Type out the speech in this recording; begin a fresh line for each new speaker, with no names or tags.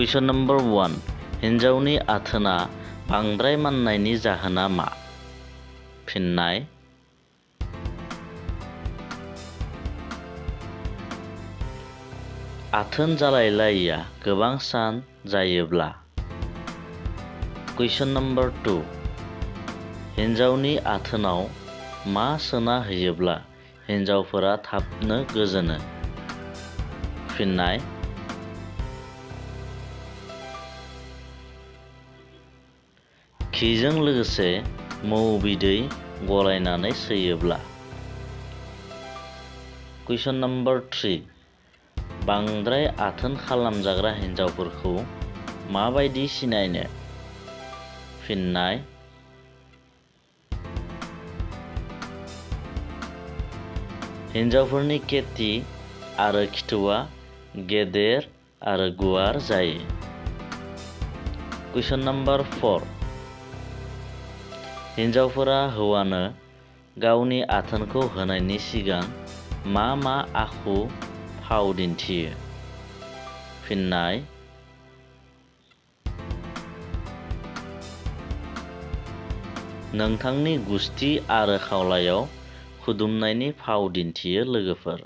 कुइसन number 1 हिन्जावनि आथोना बांद्राय माननायनि जाहोना मा? फिननाय आथोन जालायलायिया गोबां सान जायोब्ला। कुइसन नम्बर 2 हिन्जावनि आथोनाव मा सोना होयोब्ला हिन्जावफोरा थाबनो गोजोनो? फिननाय घिजों लोगोसे मौ बिदै गलायनानै सोयोब्ला। कुइसन नम्बर 3 बांद्राय आथोन खालामजाग्रा हिन्जावफोरखौ माबायदि सिनायनो? फिननाय हिन्जावफोरनि केटि आरो खिथुआ गेदेर आरो गुवार जायो। कुइसन नम्बर 4 हिन्जावफोरा हौवानो गावनि आथोनखौ होनायनि सिगां मा मा आखु फाव दिन्थियो? फिननाय नोंथांनि गुस्थि आरो खावलायाव खुदुमनायनि फाव दिन्थियो लोगोफोर।